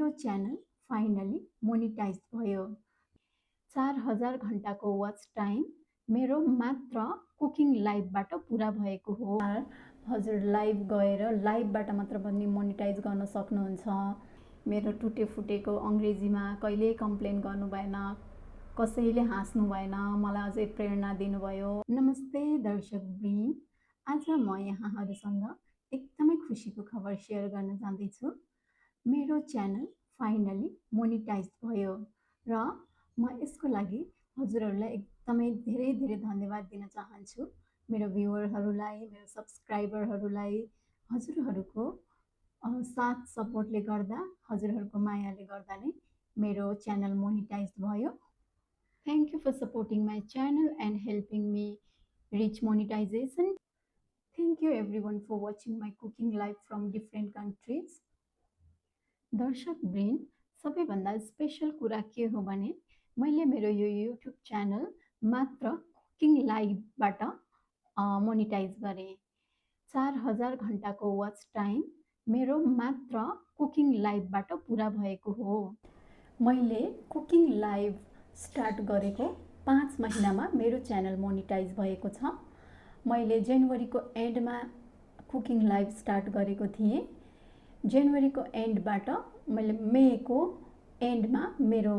मेरो channel finally monetise भयो। 4000 घण्टाको वाच टाइम मेरो मात्र कुकिङ लाइभबाट पुरा भएको हो। हजुर लाइभ गएर लाइभबाट मात्र पनि मोनिटाइज गर्न सक्नुहुन्छ। मेरो टुटे फुटेको अङ्ग्रेजीमा कहिल्यै कम्प्लेन गर्नु भएन, कसैले हाँस्नु भएन, मलाई अझै प्रेरणा दिनुभयो। नमस्ते दर्शकवृन्द, आज म यहाँहरूसँग एकदमै खुसीको खबर सेयर गर्न जाँदैछु। मेरो च्यानल फाइनली मोनिटाइज भयो र म यसको लागि हजुरहरूलाई एकदमै धेरै धेरै धन्यवाद दिन चाहन्छु। मेरो भ्युअरहरूलाई, मेरो सब्सक्राइबरहरूलाई, हजुरहरूको साथ सपोर्टले गर्दा, हजुरहरूको मायाले गर्दा नै मेरो च्यानल मोनिटाइज भयो। Thank you for supporting my channel and helping me reach monetization. Thank you everyone for watching my cooking live from different countries. दर्शकवृन्द, सबैभन्दा स्पेशल कुरा के हो भने मैले मेरो यो युट्युब च्यानल मात्र कुकिङ लाइभबाट मोनिटाइज गरेँ। 4000 घण्टाको वाच टाइम मेरो मात्र कुकिङ लाइभबाट पुरा भएको हो। मैले कुकिङ लाइभ स्टार्ट गरेको 5 महिनामा मेरो च्यानल मोनिटाइज भएको छ। मैले जनवरीको एन्डमा कुकिङ लाइभ स्टार्ट गरेको थिएँ। जनवरीको एन्डबाट मैले मेको एन्डमा मेरो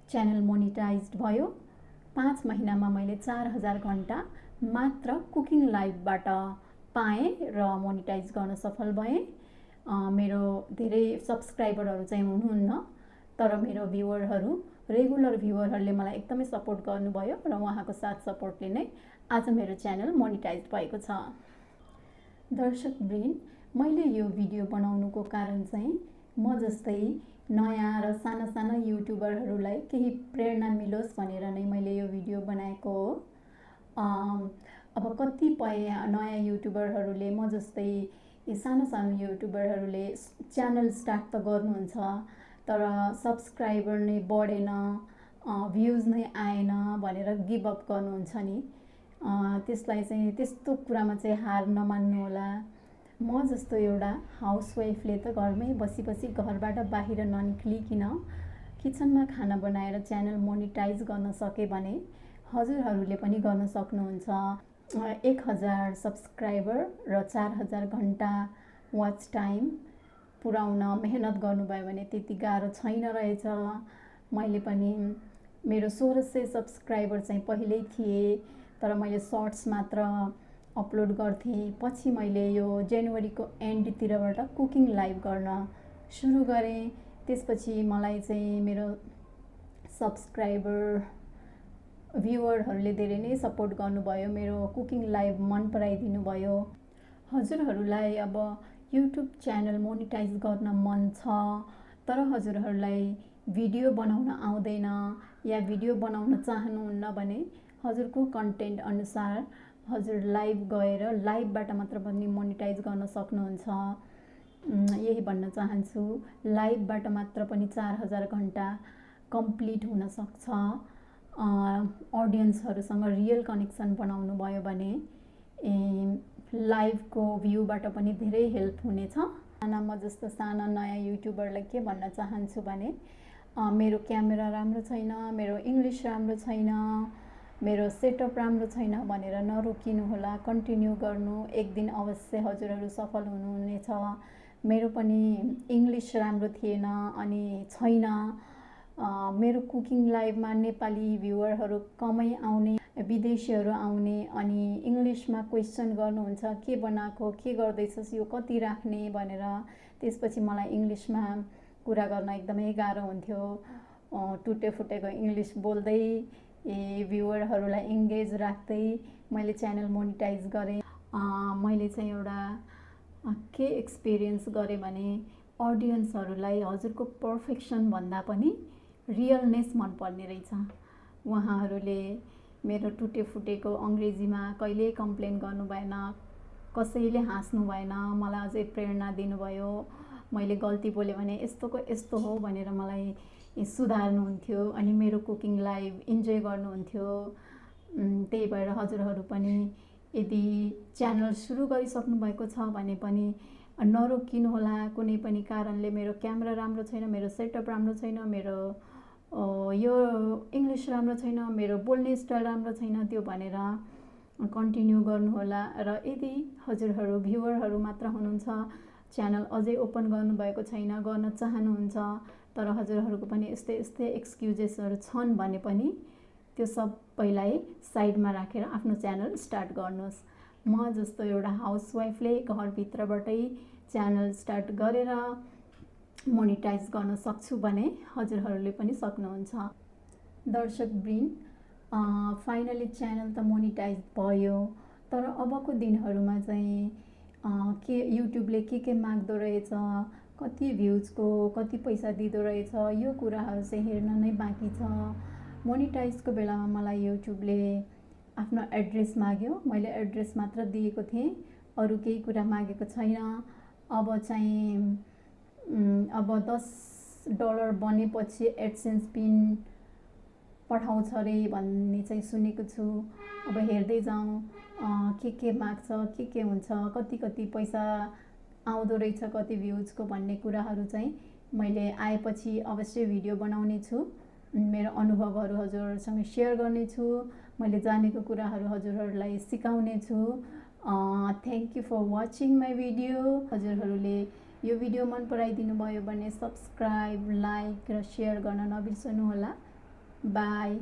च्यानल मोनिटाइज भयो। 5 महिनामा मैले 4000 घण्टा मात्र कुकिङ लाइभबाट पाएँ र मोनिटाइज गर्न सफल भएँ। मेरो धेरै सब्सक्राइबरहरू चाहिँ हुनुहुन्न, तर मेरो भ्युअरहरू, रेगुलर भ्युअरहरूले मलाई एकदमै सपोर्ट गर्नुभयो र उहाँको साथ सपोर्टले नै आज मेरो च्यानल मोनिटाइज भएको छ। दर्शकवृन्द, मैले यो भिडियो बनाउनुको कारण चाहिँ म जस्तै नयाँ र साना साना युट्युबरहरूलाई केही प्रेरणा मिलोस् भनेर नै मैले यो भिडियो बनाएको हो। अब कतिपय नयाँ युट्युबरहरूले म जस्तै सानो सानो युट्युबरहरूले च्यानल स्टार्ट त गर्नुहुन्छ, तर सब्सक्राइबर नै बढेन, भ्युज नै आएन भनेर गिभ अप गर्नुहुन्छ नि। त्यसलाई चाहिँ त्यस्तो कुरामा चाहिँ हार नमान्नु होला। म जस्तो एउटा हाउसवाइफले त घरमै बसी बसी घरबाट बाहिर ननिक्लिकन किचनमा खाना बनाएर च्यानल मोनिटाइज गर्न सके भने हजुरहरूले पनि गर्न सक्नुहुन्छ। 1000 सब्सक्राइबर र 4000 घण्टा वाच टाइम पुर्याउन मेहनत गर्नुभयो भने त्यति गाह्रो छैन रहेछ। मैले पनि मेरो 1600 सब्सक्राइबर चाहिँ पहिल्यै थिए, तर मैले सर्ट्स मात्र अपलोड गर्थेँ। पछि मैले यो जनवरीको एन्डतिरबाट कुकिङ लाइभ गर्न सुरु गरेँ। त्यसपछि मलाई चाहिँ मेरो सब्सक्राइबर, भ्युअरहरूले धेरै नै सपोर्ट गर्नुभयो, मेरो कुकिङ लाइभ मन पराइदिनु भयो। हजुरहरूलाई अब युट्युब च्यानल मोनिटाइज गर्न मन छ, तर हजुरहरूलाई भिडियो बनाउन आउँदैन या भिडियो बनाउन चाहनुहुन्न भने हजुरको कन्टेन्ट अनुसार हजुर लाइभ गएर लाइभबाट मात्र पनि मोनिटाइज गर्न सक्नुहुन्छ। यही भन्न चाहन्छु, लाइभबाट मात्र पनि 4000 घण्टा कम्प्लिट हुन सक्छ। अडियन्सहरूसँग रियल कनेक्सन बनाउनु भयो भने लाइभको भ्यूबाट पनि धेरै हेल्प हुनेछ। म जस्तो साना नयाँ युट्युबरलाई के भन्न चाहन्छु भने मेरो क्यामेरा राम्रो छैन, मेरो इङ्ग्लिस राम्रो छैन, मेरो सेटअप राम्रो छैन भनेर नरोकिनु होला, कन्टिन्यू गर्नु। एक दिन अवश्य हजुरहरू सफल हुनुहुनेछ। मेरो पनि इङ्ग्लिस राम्रो थिएन अनि छैन। मेरो कुकिङ लाइभमा नेपाली भ्युअरहरू कमै आउने, विदेशीहरू आउने अनि इङ्ग्लिसमा क्वेसन गर्नुहुन्छ, के बनाएको, के गर्दैछस्, यो कति राख्ने भनेर। त्यसपछि मलाई इङ्ग्लिसमा कुरा गर्न एकदमै गाह्रो हुन्थ्यो। टुटे फुटेको इङ्ग्लिस बोल्दै भ्युअरहरूलाई इङ्गेज राख्दै मैले च्यानल मोनिटाइज गरेँ। मैले चाहिँ एउटा के एक्सपिरियन्स गरेँ भने अडियन्सहरूलाई हजुरको पर्फेक्सन भन्दा पनि रियलनेस मनपर्ने रहेछ। उहाँहरूले मेरो टुटे फुटेको अङ्ग्रेजीमा कहिल्यै कम्प्लेन गर्नु भएन, कसैले हाँस्नु भएन, मलाई अझै प्रेरणा दिनुभयो। मैले गल्ती बोलेँ भने यस्तोको यस्तो हो भनेर मलाई सुधार्नुहुन्थ्यो अनि मेरो कुकिङ लाइभ इन्जोय गर्नुहुन्थ्यो। त्यही भएर हजुरहरू पनि यदि च्यानल सुरु गरिसक्नु भएको छ भने पनि नरोकिनुहोला। कुनै पनि कारणले मेरो क्यामेरा राम्रो छैन, मेरो सेटअप राम्रो छैन, मेरो यो इङ्ग्लिस राम्रो छैन, मेरो बोल्ने स्टाइल राम्रो छैन, त्यो भनेर कन्टिन्यू गर्नुहोला। र यदि हजुरहरू भ्युवरहरू मात्र हुनुहुन्छ, च्यानल अझै ओपन गर्नुभएको छैन, गर्न चाहनुहुन्छ, तर हजुरहरूको पनि यस्तै यस्तै एक्सक्युजेसहरू छन् भने पनि त्यो सबैलाई साइडमा राखेर आफ्नो च्यानल स्टार्ट गर्नुहोस्। म जस्तो एउटा हाउसवाइफले घरभित्रबाटै च्यानल स्टार्ट गरेर मोनिटाइज गर्न सक्छु भने हजुरहरूले पनि सक्नुहुन्छ। दर्शकवृन्द, फाइनली च्यानल त मोनिटाइज भयो, तर अबको दिनहरूमा चाहिँ के युट्युबले के माग्दो रहेछ, कति भ्युजको कति पैसा दिँदो रहेछ, यो कुराहरू चाहिँ हेर्न नै बाँकी छ। मोनिटाइजको बेलामा मलाई युट्युबले आफ्नो एड्रेस माग्यो, मैले एड्रेस मात्र दिएको थिएँ, अरू केही कुरा मागेको छैन। अब चाहिँ अब $10 बनेपछि एडसेन्स पिन पठाउँछ अरे भन्ने चाहिँ सुनेको छु। अब हेर्दै जाउँ के माग्छ, के हुन्छ, कति पैसा आउँदो रहेछ, कति भ्युजको भन्ने कुराहरू चाहिँ मैले आएपछि अवश्य भिडियो बनाउने छु। मेरो अनुभवहरू हजुरहरूसँग सेयर गर्नेछु, मैले जानेको कुराहरू हजुरहरूलाई सिकाउने छु। Thank you for watching my video. हजुरहरूले यो भिडियो मन पराइदिनु भयो भने सब्सक्राइब, लाइक र सेयर गर्न नबिर्सनुहोला। बाई।